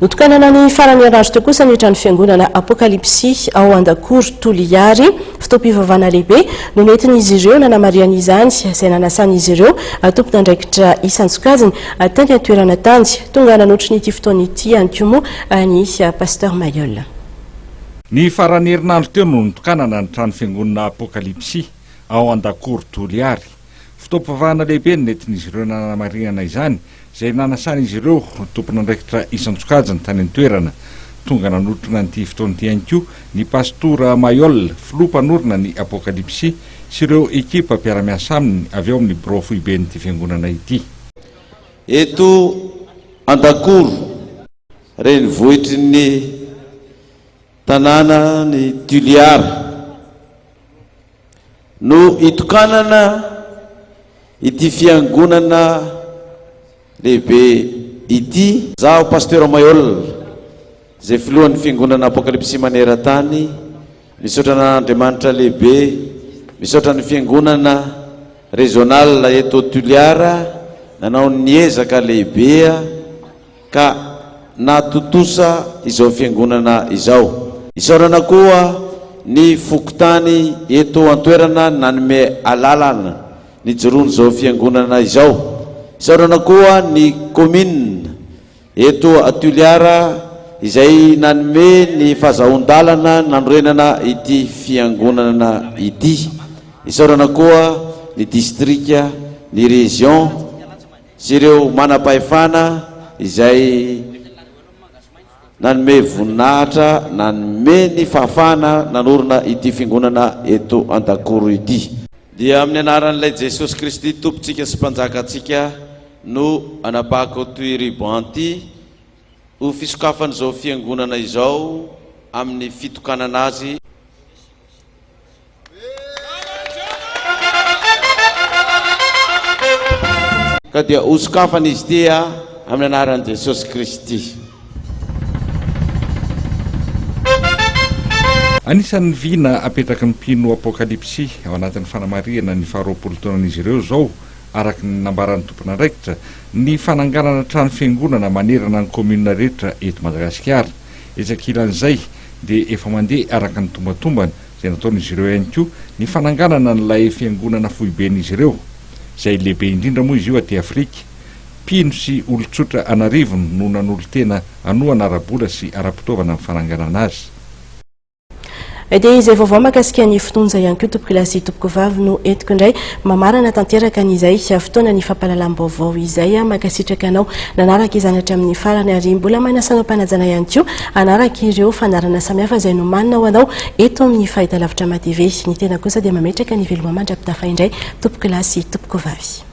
Notokanana ny faran'ny herinandro teo kosa ny trano fiangonana Apokalypsy ao Andakoro Toliary. Fotoam-pivavahana lehibe no nentin'izy ireo nanamarihana izany, izay nanasan'izy ireo tompon'andraikitra isan-tsokajiny tany an-toerana tany. Tonga nanotrona ity fotoana ity ihany koa moa ny Pasteur Mayeul. Ny faran'ny herinandro teo no notokanana ny trano fiangonana Apokalypsy ao Andakoro Toliary. Fotoam-pivavahana lehibe no nentin'izy ireo nanamarihana izany, izay nanasan'izy ireo tompon'andraikitra isan-tsokajiny tany an-toerana. Tonga nanotrona an'ity fotoana ity ihany koa ny Pastora Mayol, filoha mpanorina ny Apokalypsy, sy ireo ekipa mpiara-miasa aminy avy ao amin'ny birao foiben'ity fiangonana ity. Eto Andakoro, renivohitry ny tanànan'i Toliara. No itokanana ity fiangonana lehibe ity. Zaho Pasteur Mayol izay filohan'ny fiangonana Apokalypsy maneran-tany, misaotra an'Andriamanitra lehibe, misaotra ny fiangonana regional eto Toliara nanao ny ezaka lehibe ka nahatontosa izao fiangonana izao. Isaorana koa ny fokontany eto an-toerana nanome alalana nijoroan'izao fiangonana izao. Isaorana koa ny kaominina eto Toliara izay nanome ny fahazahoan-dalana nanorenana ity fiangonana ity. Isaorana koa ny distrika, ny région. sy ireo manam-pahefana izay nanome voninahitra nanome ny fahafahana nanorina ity fiangonana eto Andakoro ity. Dia amin'ny anaran'ilay Jesosy Kristy Tompontsika sy Mpanjakantsika no anapahako ity ruban ity ho fisokafan'izao fiangonana izao amin'ny fitokanana azy. Ka dia hosokafana izy ity amin'ny anaran'i Jesosy Kristy. Anisan'ny vina apetraky ny mpino Apokalypsy ao anatin'ny fanamarihana ny faharoapolo taonan'izy ireo izao, araka ny nambaran'ny tompon'andraikitra, ny fananganana trano fiangonana manerana ny kaominina rehetra eto Madagasikara. Etsy ankilan'izay dia efa mandeha araka ny tombatombana izay nataon'izy ireo ihany koa ny fananganana an'ilay fiangonana foiben'izy ireo, izay lehibe indrindra moa izy io aty Afrika. Mpino sy olon-tsotra an'arivony no nanolo-tena hanohana ara-bola sy ara-pitaovana ny fananganana azy. Dia izay vaovao mahakasika ny finoana izay ihany koa tompokolahy sy tompokovavy no entiko indray mamarana tanteraka an'izay fotoana ny fampahalalam-baovao izay. Mankasitraka anao nanaraka izany hatramin'ny farany ary mbola manasa anao mpanajana ihany koa hanaraka ireo fandaharana samihafa izay nomanina ho anao eto amin'ny fahitalavitra MATV. Ny tena kosa dia mametraka ny veloma mandra-pitafa indray tompokolahy sy tompokovavy.